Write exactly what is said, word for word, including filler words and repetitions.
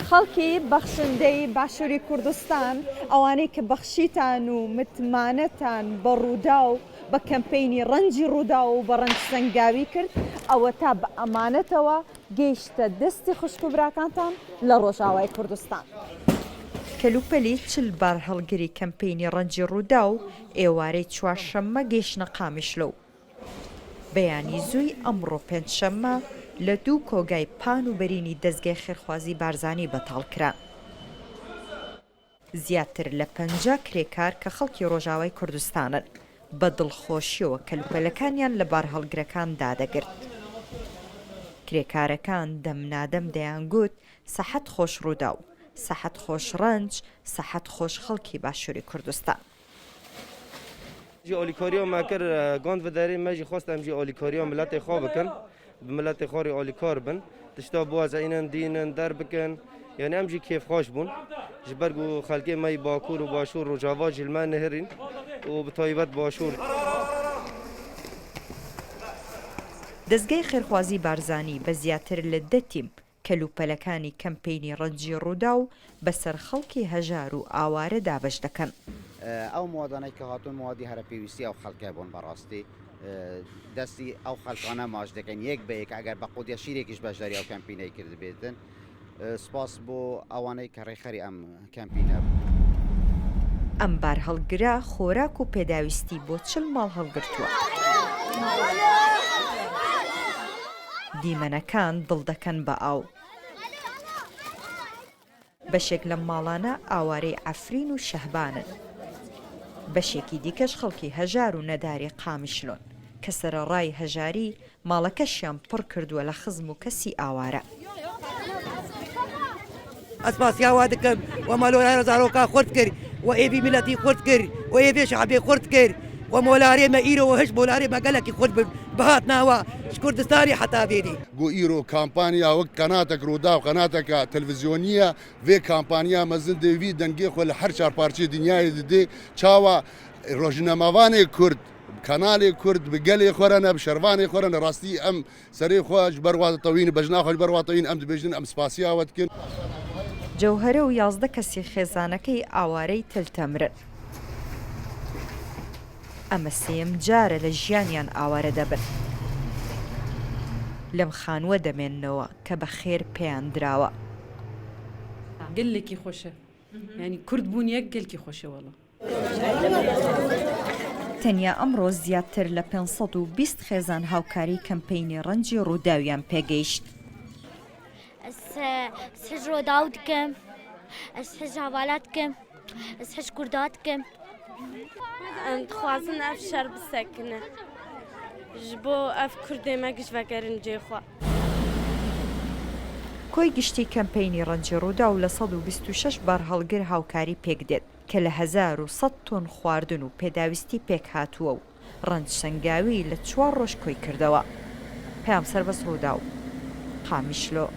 خەڵکی بەخشندەی باشووری کوردستان، ئەوانەی کە بەخشیتان و متمانەتان بە ڕووداو، بە کەمپەینی ڕەنجی ڕووداو و بە ڕەنج سەنگاوی کرد، ئەوەتا بە ئەمانەتەوە گەیشتە دەستی خوشک و براکانتان لە ڕۆژاوای کوردستان. کەلوپەلی چل بارهەڵگری کەمپەینی ڕەنجی ڕووداو ئێوارەی چوارشەممە گەیشتنە قامیشلۆ و بەیانی زووی ئەمڕۆ پێنجشەممە لە دوو کۆگای پان و بەرینی دەستگای خێرخوازی بارزانی بەتاڵ کران. زیاتر لە پەنجا کرێکار کە خەڵکی ڕۆژاوای کوردستانن، بە دڵخۆشیەوە کەلوپەلەکانیان لە بارهەڵگرەکان دادەگرت. کرێکارەکان دەم نادەم دەیانگوت، سەحەت خۆش ڕووداو، سەحەت خۆش ڕەنج، سەحەت خۆش خەڵکی باشووری کوردستان. Jî alîkariya me kir, e, gond viderê me jî xwest em jî alîkariya miletê xwe bikin. Bi miletê xwe rê alîkar bin. Tişta biwazeynin, dînin, derbikin. Yani em jî kêfxweş bûn. Ji ber ku xelkê me yî Bakur û Başûr, Rojava jî li me nihirîn û bi taybet Başûr. دەستگای خێرخوازی بارزانی بە زیاتر لە دە تیم کەلوپەلەکانی کەمپەینی ڕەنجی ڕووداو بەسەر خەڵکی هەژار و ئاوارە دابەش دەکەن. ئەو موادانەی کە هاتوون موادی هەرە پێویستی ئەو خەڵکە بوون بەڕاستی. دەستی ئەو خەلکانە ماچ دەکەین یەک بە یەک، ئەگەر بە قودیا شیرێکیش بەشداری ئەو کەمپینەی کرد بێتن. سپاس بۆ ئەوانەی کە ڕێخەری ئەم کەمپینە بوون. ئەم بارهەڵگرە خۆراک و پێداویستی بۆ چل ماڵ هەڵگرتووە. دیمەنەکان دڵ دەکەن بە ئاو. بەشێک لەم ماڵانە ئاوارەی عەفرین و شەهبانن. بەشێکی دیکەش خەڵکی هەژار و نەداری قامیشلۆن کە سەرەڕای هەژاری ماڵەکەشیان پڕ کردووە لە خزم و کەسی ئاوارە. Ez spasiya we dikim, we malorayê zaroka xurt kir, we êvî miletî xurt kir, we êvê şehbê xurt kir, we molarê me îro û hiş molarê me gelekî xurt bi, bihatna we ji Kurdistanê heta vêdî. Ku îro kampanya wek qenatek Rûdaw, qenateke televîzyonî ye, vê kampanya mezin dê vî dengê xwe li her çar parçeyê dinyayê didê. Çawa rojnamevanê Kurd, kanalê Kurd bi gelê xwe re ne, bi şervanê xwe re ne, rastî em serê xwe ji ber wa tewîn, bejna xwe ji ber wa tewîn, em dibêjin, em spasiya we dikin. جەوهەرە و یازدە کەسی خێزانەکەی ئاوارەی تل تەمرن. ئەمە سێیەم جارە لە ژیانیان ئاوارە دەبن. لەم خانووە دەمێننەوە کە بە خێر پێیان دراوە. Gelekî xweş e. Yani Kurd bûn yek gelkî xweş e wela. تەنیا ئەمڕۆ زیاتر لە پێنج سەد و بیست خێزان هاوکاری کەمپەینی ڕەنجی ڕووداویان پێگەیشت. Ez, e, ez hej Rodaw dikim. Ez hej hevala dikim. Ez hej Kurda dikim. Em dixwazin ev şer bisekine. Ji bo ev Kurdê me giş vegerin cê xwe. کۆی گشتی کەمپەینی ڕەنجی ڕووداو لە سەد و بیست و شەش بارهەڵگر هاوکاری پێک دێت کە لە هەزار و سەد تۆن خواردن و پێداویستی پێک هاتووە و ڕەنج سەنگاوی لە چوار ڕۆژ کۆی کردەوە. پەیام سەربەست ڕووداو، قامیشلۆ.